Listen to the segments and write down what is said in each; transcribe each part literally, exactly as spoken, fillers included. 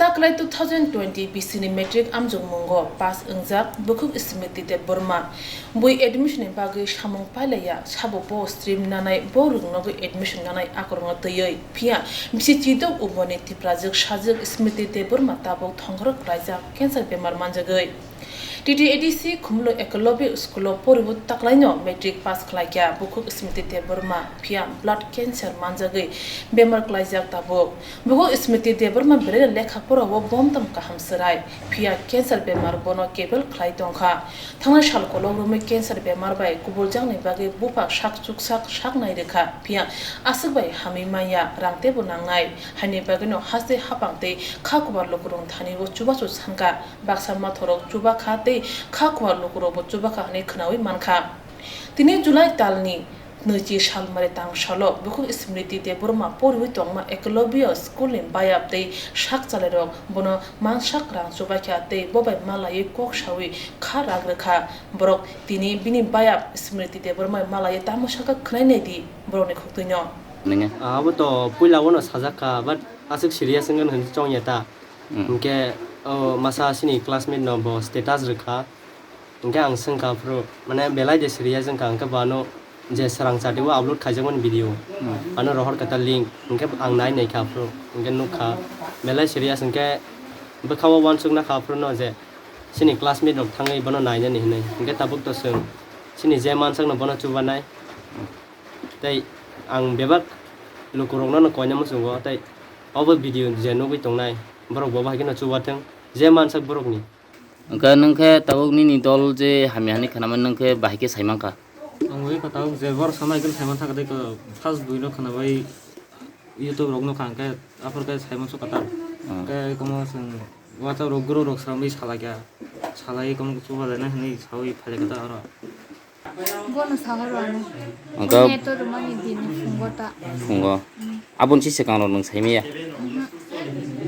Taklai two thousand twenty B C ni matric amjokmungo pass wngjak Bukhuk Smriti Debbarma. Bui admission ni bagwi samung pailaiya, sabo bo stream nanai, bo rwngnogwi admission nanai akorokno twiwi. Phiya bisi chidok umorni Tiprajwk sajwk Smriti Debbarma tabuk thongkhorok klaijak cancer bemar manjagwi. T T A D C Khumulwng Eklavya School o poriwi taklaino matric pass khlaikha Bukhuk Smriti Debbarma, phiya blood cancer manjagwi bemar klaijak tabuk. Bukhuk Smriti Debbarma belai lekha porao bomtom kaham chwrai, phiya cancer bemar bono kebel khlai tongkha. Thangnai sal kolok romwi cancer bemar bai kuburjakni bagwi bupha sak chuksak sak nai rwkha, phiya aswk bai hamwi manya, rang teibo nangnai. Haini bagwino haste haphang tei kha kubar lukurokni thani o chubachu sankha. Baksa mathorok chubakha tei kha kuwar lukurokbo chubakha hwnwi khwnawi mankha. Tini July talni nwichi salmari tang salo Bukhuk Smriti Debbarma poriwi tongma Eklavya School ni bayap tei sak chalairok bono mansak rang chubaikha tei bo bai malaiwi kok sawi kha rak rwkha. Borok tini bini bayap Smriti Debbarma malaiwi tamo sakha khwnai naidi borokni khuktuino. Nini? Abo to puila o no sajak kha, but aswk serious wngkha hwnwi chongya ta. Mm. Hwnkhe o masa chini classmate no bo status rwkha. Hwnkhe ang swngkha aphuru, mane belai de serious wngkha, hwnkhe bo ano je swrang chati o upload khaijakmani video, mm, ano rohor khe ta link, hwnkhe ang nai naikha aphuru, hwnkhe nukha belai serious, hwnkhe bwkha o uansuk nakha aphuru no je chini classmate rok thangwi bono nainani hinwi, hwnkhe tabuk to chwng chini je mansakno bono chubanai. Tei ang bebak lukurokno no koina muchungo, tei obo video je nugwi tongnai, borok bo bai kheno chubathwng, je mansak borokni. Hwnkhe nwng khe tabuk nini dol je hamya hwnwi khnamani nwng khe bahai khe sai mankha. Ang bai khe tabuk je borok sama hai khe sai mankha, tei first buino khwnabai YouTube rok nukha, hwnkhe aphuru khe sai mansukha ta. Hmm. Hwnkhe komo chwng WhatsApp rok group rok swrangwi salaikha, salai komo chubalaina hwnwi sawi phailaikha ta oro. Bono sahoro ano. Hwnkhe neto rwmani dini phungo ta. Phungo. Mm. Aboni si swkang rok nwng saimaya? Mhm.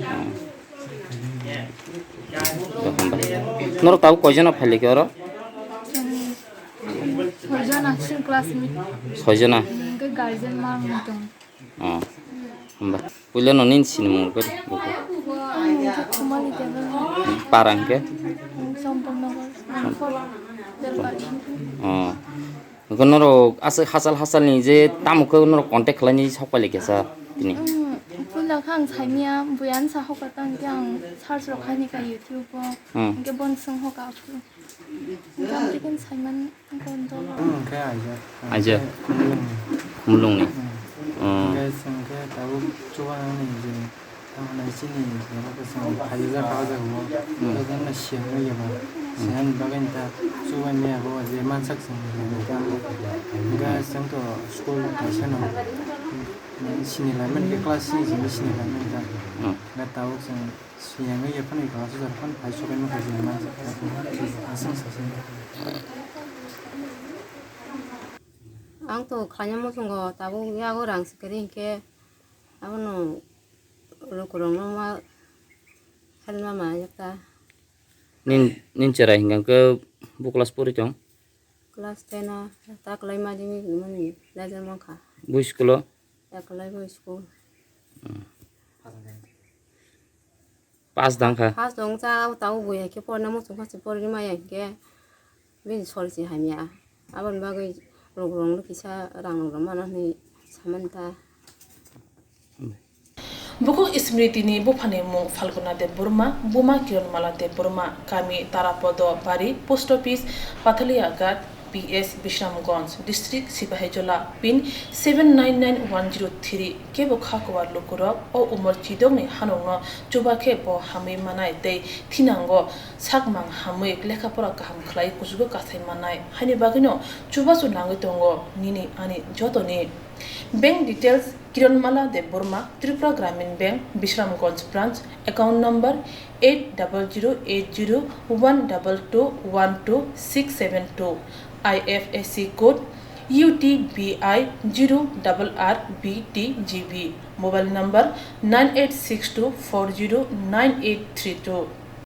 Hmm. Hambai. Norok tabuk koijana phailike oro? Chwng soijona, chwng classmate. Soijona? Hwnkhe guardian ma wng tong. Oh, hamba. Puila no nini sinimung rwkhe de, buku. Ang Khumali Debbarma. Para hwnkhe? Champaknagar. Champaknagar. Oh. Hwnkhe norok aswk hachal hachal ni je tamo khe norok contact khlaini sok pailai kesa tini? Hmm, puila khe ang saimya, buyan sa hoka tang khe ang search rok khaini kha YouTube o. Hmm. Hwnkhe bon swng hoka aphuru. Hwnkhe ang tei khe saiman. Omo hwnkhe aijak. Aijak. Khumulwng. Khumulwngni. Hmm. Oh. Hwnkhe chwng khe tabuk chubanani je, tamo hwnai chini borok khe chwng phaijak o jaga o. Hmm. Tei jemon siyang nw eba. Hmm. Siyani bagwi ta chubai maya bo je mansak chwng. Hwnkhe chwng to school kaisa no. Sini laimani khe class six ni sini laimani ta. Hmm. Hwnkhe tabuk chwng Siyang wngya phano eba aswk jora phano phai sokaima kha je manjak kha aswk sasing. Ang to khlaina muchungo tabuk yago rang swkari hinkhe abono lukurokno ma helma manjak ta. Nin, nin cherai hinkhe bo class pori tong? Class ten o ta kwlai ma jini hinmani level mankha. Bui school o? Ekolai bo school. Hmm. Pass dang kha? Pass dong cha, abo tabuk bo ya khe porna muchung kha se porwi maya hinkhe bini sori se hamya. Aboni bagwi rong rong no kisa rang rong rong mano hinwi samani ta. Bukhuk Smriti ni buphani mung Phalguna Debbarma, buma Kiranmala Debbarma, kami Tarapodo Bari, post office Pathalia Ghat, P S Bishramganj, district Sipahijola, pin seven nine nine one zero three. Kebo kha kuwar lukurok o umor chidokni hanokno chuba khe bo hamwi manai tei thinango sakmang hamwi lekha pora kaham khlai kuchugo kasai manai. Haini bagwino chubachu nangwi tongo nini ani jotoni. Bank details: Kiranmala Debbarma, Tripura Gramin Bank, Bishramganj Branch, account number eight double zero eight zero one double two one two six seven two, I F S C code U T B I zero double R B T G B, mobile number nine eight six two four zero nine eight three two.